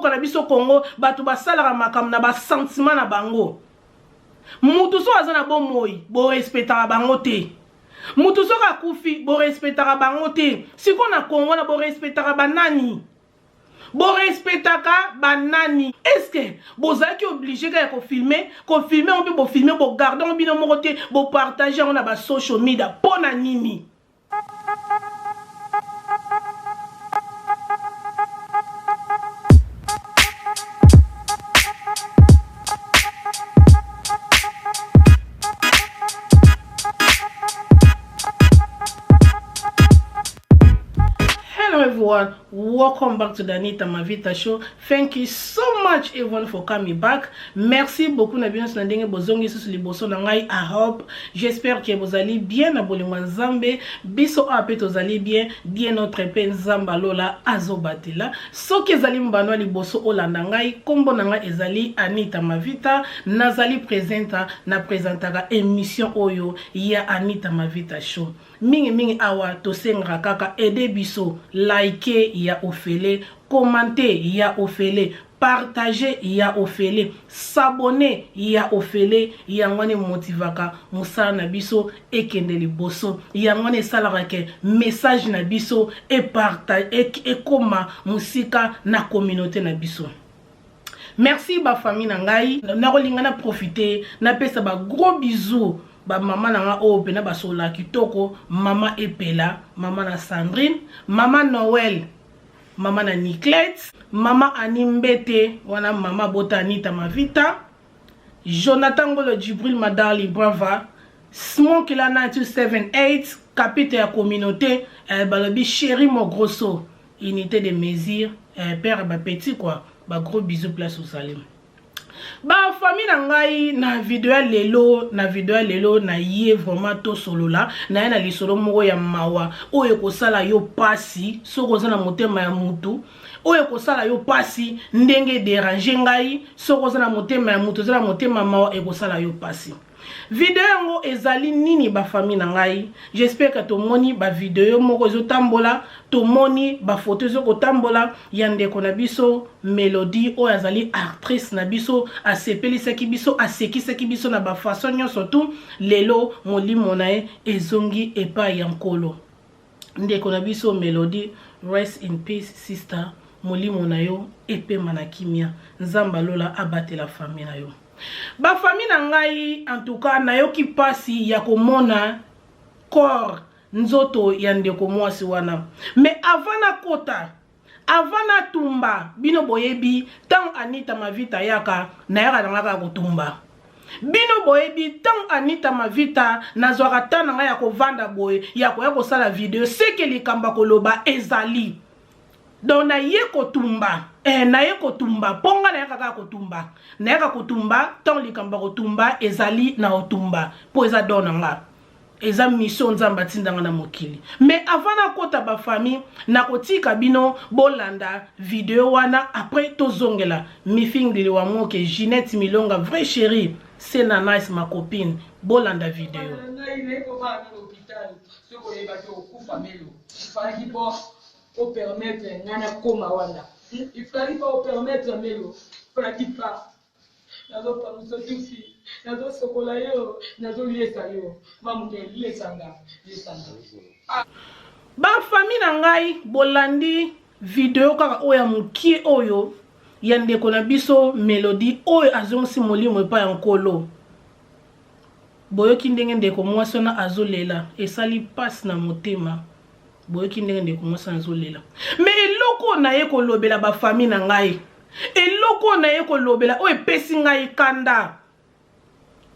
mboka na biso Congo bato basalaka makambo na ba sentiment na bango? Mutu soki aza na bomoi borespectaka bango te, mutu soki akufi borespectaka bango te. Sikoyo na Congo wana borespectaka banani? Borespectaka banani? Est ce que bozalaki oblige kaka ya kofilme kofilme yango mpe bofilme bogarde yango bino moko te, bopartage yango na ba social media mpo na nini? Hello everyone, welcome back to the Anita Mavita Show. Thank you so much everyone for coming back. Merci beaucoup na bino na ndenge bozongi susu liboso na ngai. I hope, j'espère que bozali bien na bolingo ya Nzambe. Biso awa pe tozali bien, bien notre pe Nzambe alola azobatela. Soki ezali mbano ya liboso olanda ngai, kombo na ngai ezali Anita Mavita. Nazali presenter na presentaka émission oyo ya Anita Mavita Show. Mingi mingi awa tosengaka kaka aide biso, like ya ofele, commenter ya ofele, partager ya ofele, s'abonner ya ofele. Yango wana emotivaka mosala na biso ekende liboso, yango wana esalaka ke message na biso ekoma mosika na communauté na biso. Merci ba famille na ngai, nakolinga na profiter napesa ba gros bisous ba mama na nga oyo pena basolola kitoko, mama Epela, mama na Sandrine, mama Noël, mama na Niclette, mama Annie Mbete, wana mama bota Anita Mavita, Jonathan Ngolo Djibril Madali Brava, Smoke la 9278, capite ya communauté, eh, balobi chéri Mogrosso, unité de mesure, eh, père ba petit quoi, ba gros bisous place ozali. Ba famille na ngai na video ya lelo, na video ya lelo na ye vraiment tosolola na ye na lisolo moko ya mawa oyo ekosala yo pasi soki oza na motema ya mutu, oyo ekosala yo pasi ndenge déranger ngai soki oza na motema ya mutu, oza na motema mawa ekosala yo pasi. Video yango ezali nini ba famille na ngai? J'espère que tomoni ba video moko ezotambola, tomoni ba photo ezokotambola ya ndeko na biso Melodie oyo azali actrice na biso, asepelisaki biso, asekisaki biso na ba façon nyonso tu. Lelo molimo na ye ezongi epai ya Nkolo. Ndeko na biso Melodie, rest in peace sister, molimo na yo epema na kimia. Nzambe alola abatela famille na yo. Ba famille na ngai, en tout cas nayoki pasi ya komona corps nzoto ya ndeko mwasi wana. Mais avant nakota, avant natumba, bino boyebi tango Anita Mavita ayaka, nayaka na ngai kaka kotumba. Bino boyebi tango Anita Mavita nazwaka temps na ngai ya kovanda boye ya koya kosala video, seke likambo ya koloba ezali. Donc naye kotumba, naye kotumba mpo nga nayaka kaka kotumba, nayaka kotumba ntango likambo ya kotumba ezali na kotumba mpo eza don na nga, eza mission Nzambe atindanga na mokili. Mais avant nakota ba famille, nakotika bino bolanda video wana, après tozongela Mifinglili wa moke, Ginette Milonga vraie chérie, c'est na nice ma copine, bolanda video. O permettre nga na koma wana il fallait pas o permettre melo fallait pas nazo pangusa tufi nazo sokola yo nazo liesa yo mamu nde liesa nga liesa nga ah. Ba famille na ngai bolandi video kaka oyo ya mokie oyo ya ndeko na biso Melodie oyo azongisi molimo epai ya Nkolo. Boyoki ndenge ndeko mwasi wana azolela, esali pasi na motema. Boyoki ndenge ndeko mwasi wana azolela. Mais eloko oyo naye kolobela ba famille na ngai, eloko oyo naye kolobela oyo epesi ngai kanda,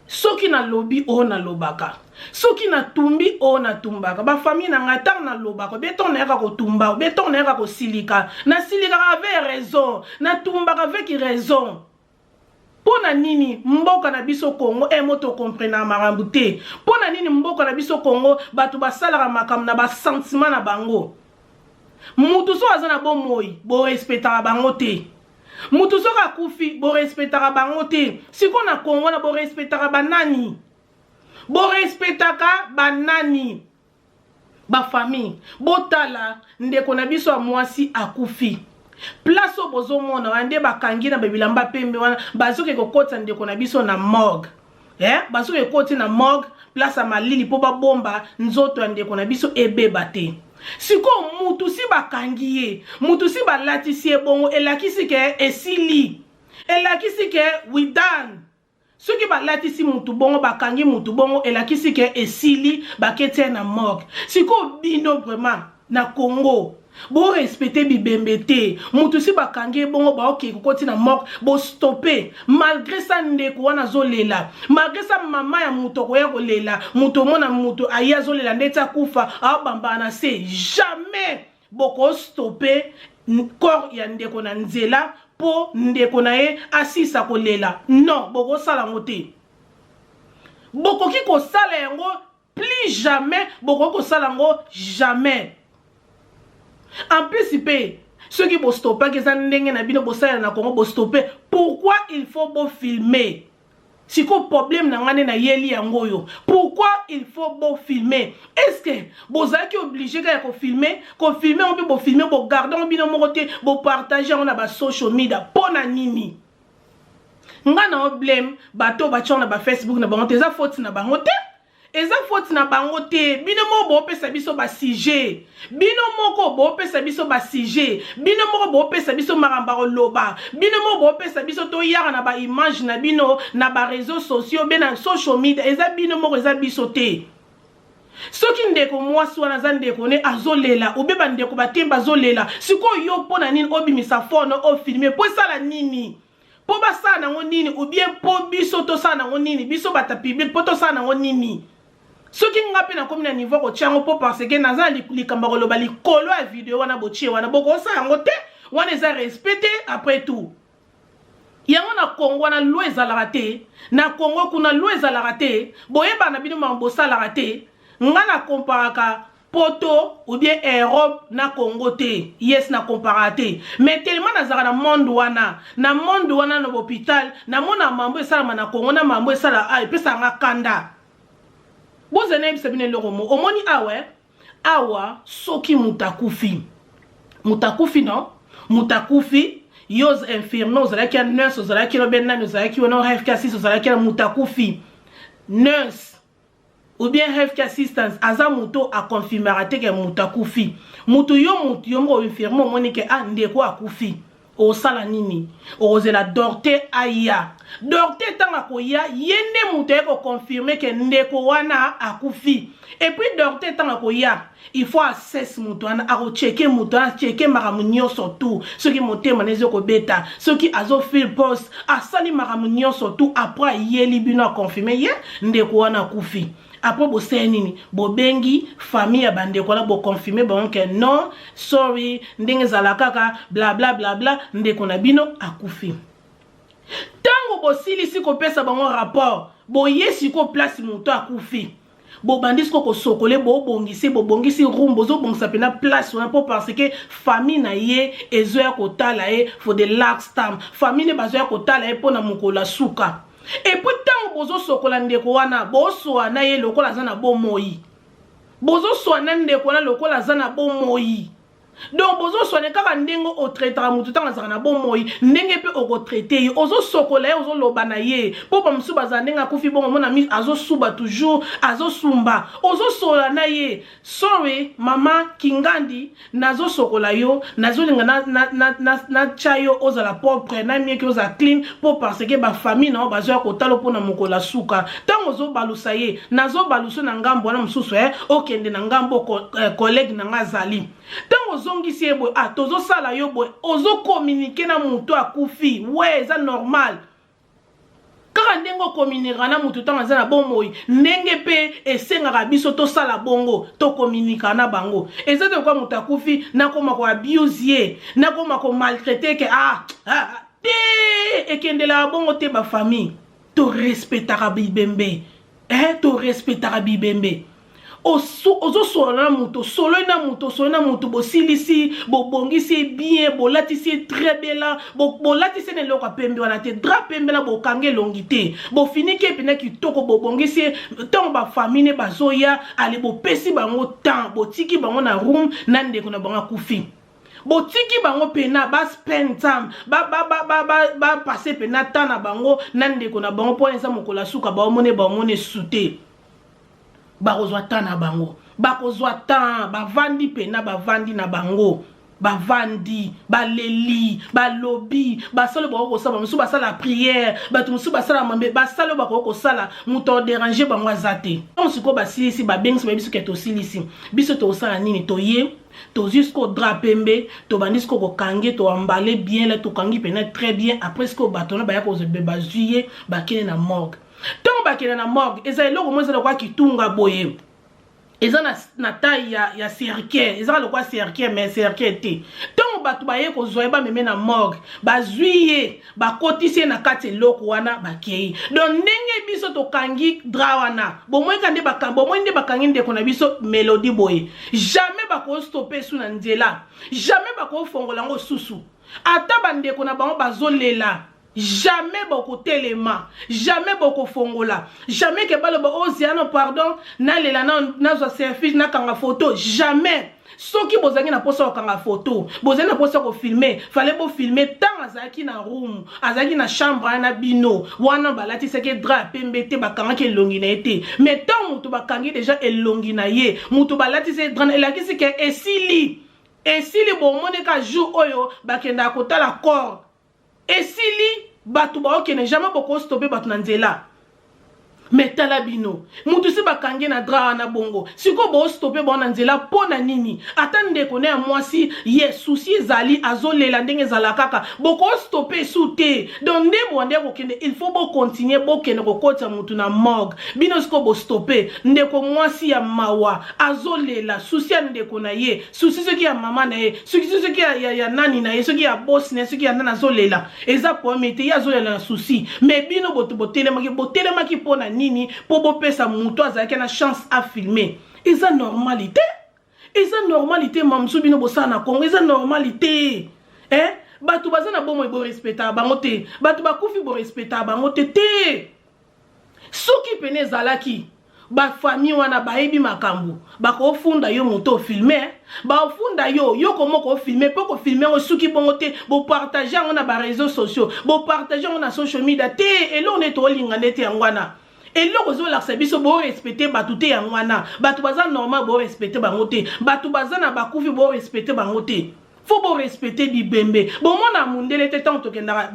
soki nalobi oyo nalobaka, soki natumbi oyo natumbaka, ba famille na ngai ntango nalobaka obe ntango nayaka kotumba obe ntango nayaka kosilika, nasilikaka avec raison, natumbaka avec raison. Mpo na nini mboka na biso Congo eh moto comprenaka makambo te? Mpo na nini mboka na biso Congo bato basalaka makambo na ba sentiment na bango? Mutu soki aza na bomoi borespectaka bango te, mutu soki akufi borespectaka bango te. Sikoyo na Congo wana borespectaka banani? Borespectaka banani? Ba famille botala ndeko na biso ya mwasi akufi. Place oyo bozomona wana nde bakangi na babilamba pembe wana, bazoke kokotisa ndeko na biso na morgue. Eh, bazoke ekoti na morgue, place ya malili mpo babomba nzoto ya ndeko na biso ebeba te. Sikoyo mutu si bakangi ye, mutu si balatisi ye bongo, elakisi ke esili, elakisi ke we done. Soki balatisi mutu bongo, bakangi mutu bongo, elakisi ke esili, baketi ye na morgue. Sikoyo bino vraiment na Congo bo respecte bibembe te. Mutu si bakangi ye bongo, baoke kokoti na morgue, bo stoppe. Malgré ça ndeko wana azolela, malgré ça mama ya mutu akoya kolela, mutu omona mutu aye azolela ndeti akufa, aobambana na se, jamais boko stoppe corps ya ndeko na nzela mpo ndeko na ye asisa kolela. Non, bokosala yango te. Bokoki kosala yango plus jamais, bokoki kosala yango jamais. En plus mpe soki bostopaki, eza ndenge na bino bosalela na Congo, bostoppe, pourquoi il faut bofilmer? Sikoyo problème na ngai nde nayeli yango oyo: pourquoi il faut bofilmer? Est ce que bozalaki obligé kaka ya kofilmer? Kofilmer yango mpe bofilmer, bogarder yango bino moko te, bopartager yango na basocial media mpo na nini? Nga na oblâmer bato batia na bafacebook na bango te. Eza faute na bango te, eza faute na bango te. Bino moko boopesa biso basujet, bino moko boopesa biso basujet, bino moko boopesa biso makambo ya koloba, bino moko boopesa biso toyaka na baimage na bino na baréseaux sociaux be na social media. Eza bino moko, eza biso te. Soki ndeko mwasi wana aza ndeko ne azolela, obe bandeko batembe azolela, sikoyo yo mpo na nini obimisa phone ofilmer? Mpo esala nini? Mpo basala nango nini? Ou bien mpo biso tosala nango nini? Biso bata public, mpo tosala nango nini? Soki nga mpe nakomi na niveau kotia yango mpo parce que naza na likambo ya koloba likolo ya video wana botie wana, bokosala yango te. Wana eza respect te. Après tout, yango na Kongo wana loi ezalaka te? Na Kongo kuna loi ezalaka te? Boyebana na bino makambo bosalaka te. Nga na komparaka Poto ou bien Europe na Congo te. Yes, na komparaka te, mais tellement nazalaka na monde wana, na monde wana, na hôpital, namona mambo esalama na Congo na mambo esala a epesaka nga kanda. Bozala nayebisa bino eloko mo omoni awa. Awa soki moto akufi, moto akufi, non, moto akufi, yo infirmier ozalaki ya nurse, ozalaki lobe nani, ozalaki wana health assist, ozalaki na moto akufi, nurse ou bien health assistance aza moto aconfirmaka te ke moto akufi. Moto yo, moto yo moko infirmier omoni ke ah, ndeko akufi, osala nini? Okozela docteur aya. Docteur ntango akoya, ye nde moto aye koconfirmer ke ndeko wana akufi. Et puis docteur ntango akoya, il faut assesse moto wana, akochecker moto wana, achecker makambo nyonso tu, soki motema na eza kobeta, soki azofeel pulse, asali makambo nyonso tu. Après ayeli bino, aconfirmer ye ndeko wana akufi. Après bosali nini? Bobengi famille ya bandeko wana, boconfirmer bango ke non, sorry, ndenge ezala kaka bla bla bla bla, ndeko na bino akufi. Ntango bosilisi kopesa bango rapport, boye sikoyo place moto akufi, bobandi sikoyo kosokole, bobongisi, bobongisi room, bozobongisa mpena place wana mpo parce que famille na ye ezoya kotala ye for the last time. Famille ne bazoya kotala ye mpo na mokolo ya suka. Et puis ntango bozosokola ndeko wana, boswa na ye lokola aza na bomoi, bozoswa na ndeko wana lokola aza na bomoi. Donc bozoswane kaka ndenge otraitaka motu ntango azalaka na bomoi, ndenge mpe okotraiter ye. Ozosokola ye, ozoloba na ye, mpo bamosusu bazala ndenge akufi bongo, omona azosuba toujours, azosumba. Ozosola na ye: "Sorry mama Kingandi, nazosokola yo, nazolinga natya na, na, na, na yo ozala propre na mieki, ozala clean, mpo parce que bafamille na yo bazoya kotala mpona mokolo ya suka." Ntango ozobalusa ye, nazobalusa na ngambo wana mosusu, okende na ngambo collègue na nga azali. Ntango ozongisi ye boye, ah, tozosala yo boye, ozocommuniquer na moto akufi. We eza normal kaka ndenge okomunikaka na motu ntango aza na bomoi, ndenge mpe esengaka biso tosala bongo, tokomunikaka na bango. Eza te lokwa moto akufi, nakoma koabuser ye, nakoma komaltraiter ke ah, ah, te. Ekendelaka bongo te. Bafamille, torespectaka bibembe, eh, torespectaka bibembe. Ozosolola na moto, osololi na moto, osololi na moto, bosilisi, bobongisi ye bien, bolatisi ye très bien, bolatisi ye na eloko ya pembe wana te, drap pembe na bokanga elongi te, bofiniki ye mpena kitoko, bobongisi ye. Ntango bafamille ne bazoya, ale bopesi bango temps, botiki bango na room na ndeko na bango akufi. Botiki bango pena ba spend time, ba ba ba ba ba, ba passer pena temps na bango na ndeko na bango mpo eza mokolo ya suka, baomone baomone sute. Bakozwa temps na bango, bakozwa temps, bavandi pena, bavandi na bango, bavandi, baleli, balobi, basala bakoki kosala, mosusu basala prière, bato mosusu basala mambe, basala oyo bakoki kosala, moto aderange bango aza te. Ntango sikoyo basilisi, babengisi, bayebi soki tosilisi, biso tokosala nini? Toye, tozwi sikoyo drap pembe, tobandi sikoyo kokange, toambale bien la, tokangi pena très bien. Après sikoyo bato wana baya kozwa, bazwi ye, bakende na morgue. Ntango bakende na morgue, eza eloko moko eza lokola kitunga boye, eza na taille ya cercueil, ezaka lokola cercueil, mais cercueil te. Ntango bato baye kozwa ye, bameme na morgue, bazwi ye, bakotisi ye na kati eloko wana, bakei. Donc ndenge biso tokangi drap wana, bomoi ka nde bomoi nde bakangi ndeko na biso Melodi boye, jamais bakostopper su na nzela, jamais bakofongola yango susu. Ata bandeko na bango bazolela, jamais bokotelema, jamais bokofongola, jamais ke baloba oziano pardon, nalela, nazwa selfie, nakanga photo, jamais. Soki bozalaki na mposa kokanga photo, bozali na mposa kofilmer, fallait bofilmer ntango azalaki na room, azalaki na chambre wana na bino wana, balatisaki drap ya pembe te, bakangaki elongi na ye te. Mais ntango moto bakangi déjà elongi na ye, moto balatisi drap, elakisi ke esili, esili. Bomoni ka jour oyo bakendaka kotala corps, esili, bato baokende, jamais bokostopper bato na nzela. Me tala bino, mutu si bakangi na drap wana bongo, sikoyo bostopper bango na nzela mpo na nini? Ata ndeko na ya mwasi ye susi ezali, azolela ndenge ezala kaka, bokostopper su te. Donc nde bwande kokende, il faut bocontinuer, bokende kokotisa mutu na morgue. Bino sikoyo bostopper ndeko mwasi ya mawa, azolela susi ya ndeko na ye, susi soki ya mama na ye, soki soki ya nani na ye, soki ya bosi na ye, soki ya nani, azolela, eza problème te, ye azolela na susi. Mais bino boto botelemaki, botelemaki mpo na nini? Mpo bopesa moto azalaki na chance afilmer. Eza normal te, eza normal te. Mamosu bino bosala na Congo, eza normal te, eh? Bato baza na bomoi, borespectaka bango te. Bato bakufi, borespectaka bango te te. Soki pene ezalaki bafamille wana bayebi makambo, bakofunda yo moto ofilmer, bafunda yo, yo komoko ofilmer, mpo kofilmer yango soki bongo te, bopartager yango na baréseaux sociaux, bopartager yango na social media te. Eloko nde tolinga nde te yango wana, eloko ezolakisa biso borespecter bato te yango wana. Bato baza normal, borespecter bango te. Bato baza na bakufi, borespecter bango te. Faut borespecter bibembe. Bomona mundele te, ntango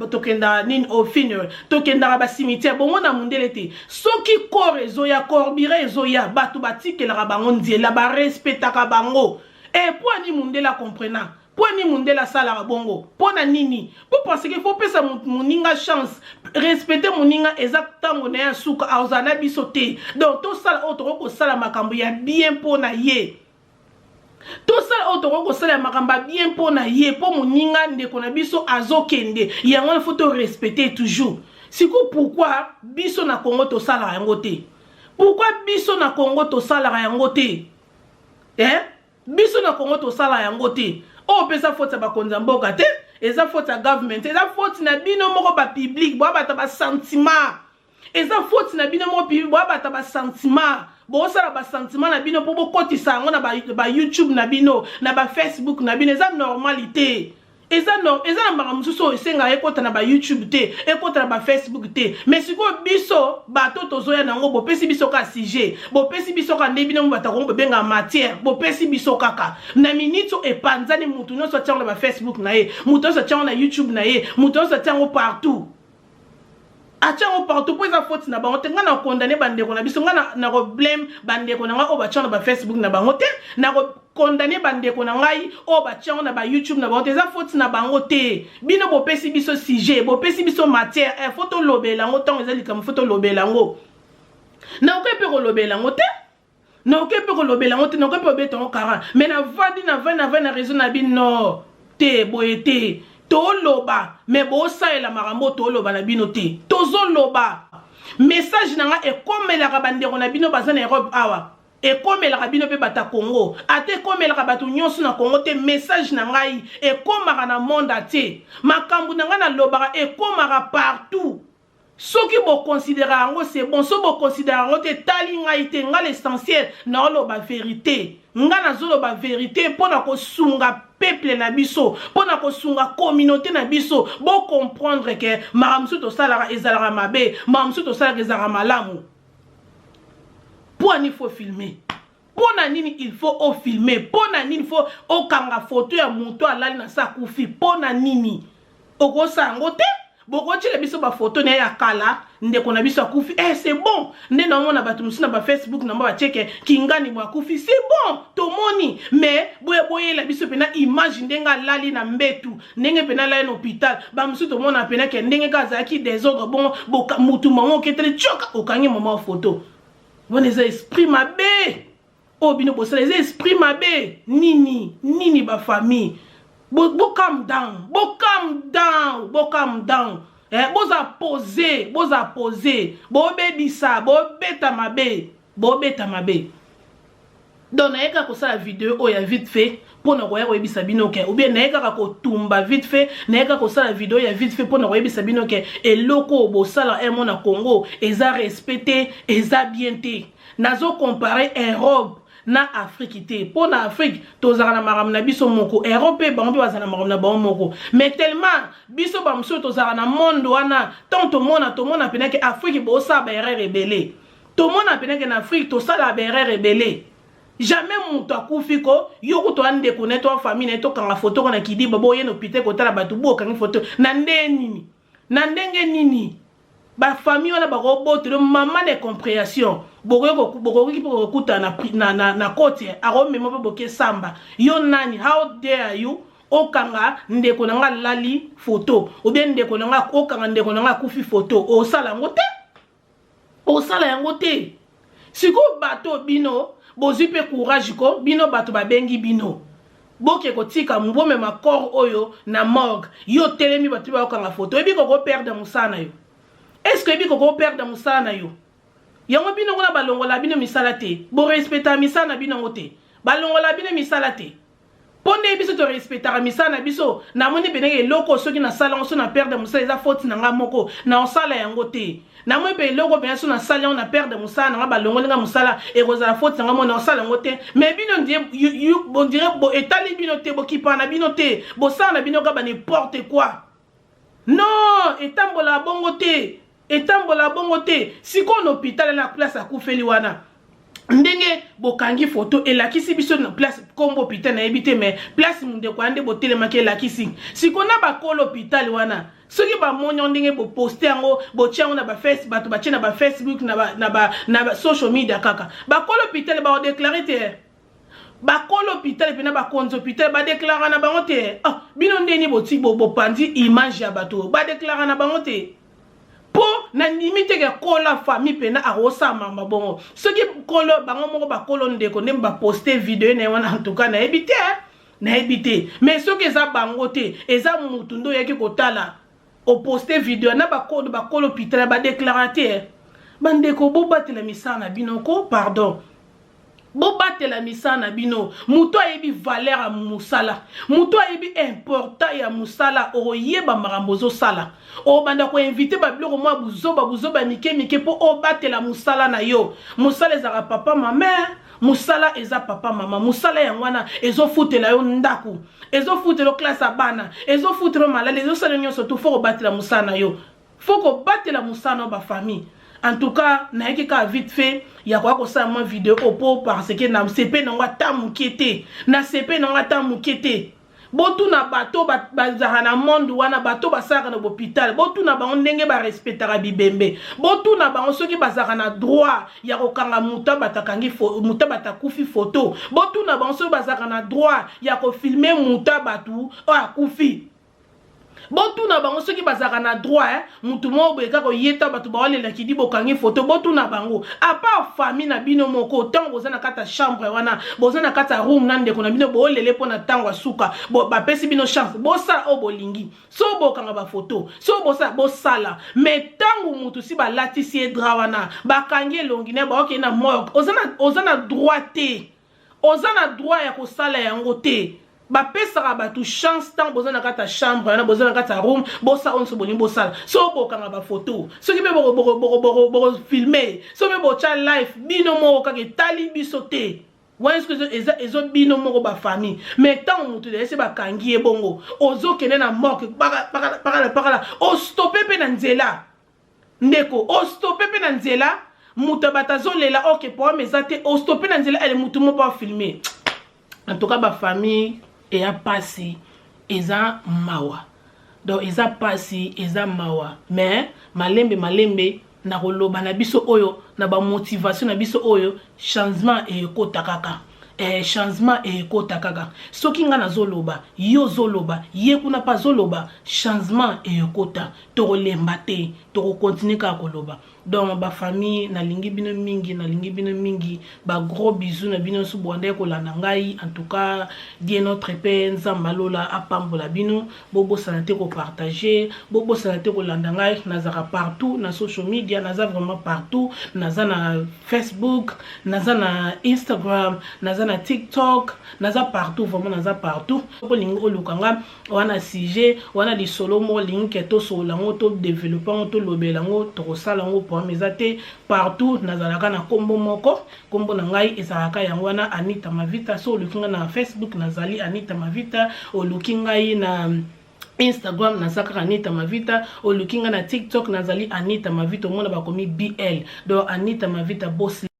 tokendaka nini, au funeral, tokendaka bacimetière, bomona mundele te, soki corps ezoya, corbillard ezoya, bato batikelaka bango nzela, barespectaka bango. E po ani mundele acomprena? Mpo ani mundele asalaka bongo? Mpo na nini? Mpo parce que faut pesa moninga chance, respecte moninga. Eza ntango na ye ya suka, azala na biso te. Donc tosala oyo tokoki kosala makambo ya bien mpo na ye, tosala oyo tokoki kosala ya makambo ya bien mpo na ye, mpo moninga ndeko na biso azokende yango wana, faut torespecter toujours. Sikoyo pourquoi biso na Congo tosalaka yango te? Pourquoi biso na Congo tosalaka yango te, eh? Biso na Congo tosala yango te. Oyo mpe eza faute ya bakonzi ya mboka te, eza faute ya government, eza faute na bino moko bapublic, boya bato basentiment. Eza faute na bino moko public, boya bato basentiment, bosala basentiment na bino mpo bokotisa yango na bayoutube na bino, na bafacebook na bino. Eza normal te. Eza no, eza na makambo mosusu oyo esengaka ekɔta na bayoutube te, ekɔta na bafacebook te. Mais sikoyo biso bato tozoya nango, bopesi biso kaka sujet, bopesi biso kaka nde bino bato kongo bobengaka matière, bopesi biso kaka na minute oyo epanzani, motu nyonso atiango na bafacebook na ye, motu nyonso atiango na YouTube na ye, motu nyonso atiango partout, atiango partout. Mpo eza faute na bango te. Ngai na condamner bandeko na biso, ngai na koblâmer bandeko na ngai oyo batiango na bafacebook na bango te, na kocondamner bandeko na ngai oyo batiango na bayoutube na bango te. Eza faute na bango te. Bino bopesi biso sujet, bopesi biso matière, eh, faut tolobela yango. Ntango eza likambo, faut tolobela yango. Nakoki mpe kolobela yango te, nakoki mpe kolobela yango te, nakoki mpe kobeta yango 40. Mais navandi, navandi, navandi na réseau na bino te, boye te, toloba. Me bosalela makambo toloba na bino te. Tozoloba, message na nga ekomelaka bandeko na bino baza na Europe awa, ekomelaka bino mpe bato ya Congo, ata ekomelaka bato nyonso na Congo te. Message na ngai ekomaka na monde entier. Makambo na ngai nalobaka ekomaka partout. Soki boconsidérer yango, c'est bon. Soki boconsidérer yango te, etali ngai te. Ngai l'essentiel naoloba vérité. Nga nazoloba verite mpo na kosunga peuple na biso, mpo na kosunga communauté na biso. Bocomprendre ke makambo mosusu tosalaka ezalaka mabe, makambo mosusu tosalaka ezalaka malamu. Mpo ani faut filmer? Mpo na nini il faut ofilme? Mpo na nini faut okanga foto ya moto alali na sa akufi? Mpo na nini okosala yango te? Bokotiela biso bafoto na ye ya kala, ndeko na biso akufi, eh, c'est bon. Nde naomona bato mosusu na bafacebook na bango batieke kingani mo akufi, c'est bon, tomoni. Mais boya boyela biso mpena image ndenge alali na mbetu, ndenge mpena alali na hôpital. Bamosusu tomona mpena ke ndenge kaka azalaki désordre bongo, mutu mama oketeli tioka okangi mama foto wana. Eza esprit mabe oyo bino bosala, eza esprit mabe. Nini nini, bafamille, bo, bo calm down, bo calm down, bo calm down, eh, boza pose, boza pose. Bobebisa, bobeta mabe, bobeta mabe. Donc naye kaka kosala video oyo ya vite fait mpona koya koyebisa bino ke, ou bien naye kaka kotumba vite fait, naye kaka kosala video ya vite fait mpona koyebisa bino ke eloko oyo bosala emo na Congo eza respect te, eza bien te. Nazocompare Europe na Afrique te, mpo na Afrique tozalaka na makambo na biso moko, Europe mpe bango mpe bazala na makambo na bango moko. Mais tellement biso bamosusu tozalaka na monde wana, ntango tomona mpena ke Afrique bosala baerreur ebele, tomona mpena ke na Afrique tosala baerreur ebele. Jamais moto akufi ko yo kutu andeko na ye to famille na ye tokanga foto ko na kidiba, boye na hôpital kotala bato, bo okangi foto na ndenge nini? Na ndenge nini bafamille wana bakobotela mama na incompréhension? Bokoki mpe kokutana na koti, akomema mpe boke samba. Yo nani? How dare you okanga ndeko na nga alali foto, ou bien ndeko na nga, okanga ndeko na nga akufi foto? Osala yango te, osala yango te. Sikoyo bato bino bozwi mpe courage ko, bino bato babengi bino, boke kotika, bomema corps oyo na morgue. Yo telemi, bato bakokanga foto. Oyebi koko perdre mosala na yo? Est ce que oyebi koko perdre mosala na yo? Yango bino kuna balongola bino misala te, borespectaka misala na bino yango te, balongola bino misala te. Mpo nde biso torespectaka misala na biso. Namoni mpenenge eloko soki nasala yango, so na perdre mosala, eza faute na nga moko, na osala yango te. Namoni mpe eloko mpenza so nasali yango, na perdre mosala na nga, balongoli nga mosala, ekozala faute na nga moko, na osala yango te. Mais bino on dirait etali bino te, bokipana na bino te, bosala na bino kaka n'importe quoi. Non, etambola bongo te, etambola bongo te. Sikoyo na hôpital, na place akufeli wana, ndenge bokangi foto elakisi biso na place, nkombo hôpital nayebi te, mais place ndeko wana nde botelemaki elakisi. Sikoyo na bakolo hôpital wana, soki bamoni yango ndenge boposte yango, botia yango na baface, bato batie na bafacebook, na ba social media kaka, bakolo hôpital baodéclare te. Bakolo hôpital mpena, bakonzi hôpital badéclara na bango te. Ah, bino ndeni boti bopandi image ya bato, badéclara na bango te. Mpo nandimi teke kola famille mpena akosala mamba bongo. Soki kolo bango moko, bakolo ndeko nde baposte video na ye wana, en tout cas nayebi te, nayebi te. Mais soki eza bango te, eza mutu nde oyaki kotala, oposte video na bakolo, bakolo hôpital badéclara te. Bandeko, bobatela misala na bino ko, pardon, bobatela misala na bino. Moto ayebi valeur ya mosala, moto ayebi important ya mosala, okoyeba makambo ozosala, obanda koinvite babiloko mwa buzoba buzoba mike mike mpo obatela mosala na yo. Mosala ezalaka papa mama, mosala eza papa mama. Mosala yango wana ezofutela yo ndako, ezofutela yo classe ya bana, ezofutela yo malali, ezosala nyonso tu. Faut kobatela mosala na yo, faut kobatela mosala na yo, bafamille. En tout cas, nayaki kaka vite fait ya koya kosala mwa video oyo mpo parce que na sepe nango ata moke te, na sepe nango ata moke te. Botuna bato bazalaka na monde wana, bato basalaka na hôpital, botuna bango ndenge barespectaka bibembe. Botuna bango soki bazalaka na droit ya kokanga moto bato akangi, moto bato akufi foto. Botuna bango soki bazalaka na droit ya kofilme moto bato oyo akufi. Botuna bango soki bazalaka na droit, eh? Mutu moko boye kaka oyeta bato baolelaki di bokangi foto. Botuna bango, à part famille na bino moko, ntango boza na kati ya chambre wana, boza na kati ya room na ndeko na bino, boolele mpo na ntango ya suka, bapesi bino chance, bosala oyo bolingi. So bokanga bafoto, so bosala, bosala. Mais ntango mutu si balatisi ye drap wana, bakangi elongi na ye, baokei na morgue, oza na droit te, oza na droit ya kosala yango te. Bapesaka bato chance ntango boza na kati ya chambre wana, boza na kati ya room, bosala oyo nyonso bolingi bosala. So bokanga bafoto, soki mpe bokofilme, so mpe botya live, bino moko kaka, etali biso te. Wana soki eza ezo bino moko ba famille, mais ntango moto ese bakangi ye bongo, ozokende na morgue pakala pakala, ostope mpe na nzela. Ndeko, ostope mpe na nzela, moto bato azolela, oke problème eza te, ostope na nzela ele motu moko afilme. En tout cas, bafamille, eya pasi, eza mawa. Donc eza pasi, eza mawa, mais malembe malembe na koloba na biso oyo, na bamotivation na biso oyo, changement ekota kaka. Changement ekota kaka soki ngai nazoloba, yo ozoloba, ye kuna mpe azoloba. Changement ekota, tokolemba te, tokokontinue kaka koloba. Donc bafamille, nalingi bino mingi, nalingi bino mingi. Bagros bisous na bino nyonso bwanda kolanda ngai. En tout cas, Dieu notre Père, Nzambe alola, apambola bino. Bobosana te kopartage, bobosana te kolanda ngai. Nazalaka partout na social media, naza vraiment partout. Naza na Facebook, naza na Instagram, naza na TikTok, naza partout, vraiment naza partout. Olingi oluka nga wana sujet wana, lisolo moko olingi ke tosolola yango, todéveloppe yango, tolobela yango, tokosala yango, problème eza te. Partout nazalaka na nkombo moko, nkombo na ngai ezalaka yango wana, Anita Mavita. So oluki ngai na Facebook, nazali Anita Mavita. Oluki ngai na Instagram, naza kaka Anita Mavita. Oluki ngai na TikTok, nazali Anita Mavita. Omona bakomi BL, donc Anita Mavita Boss.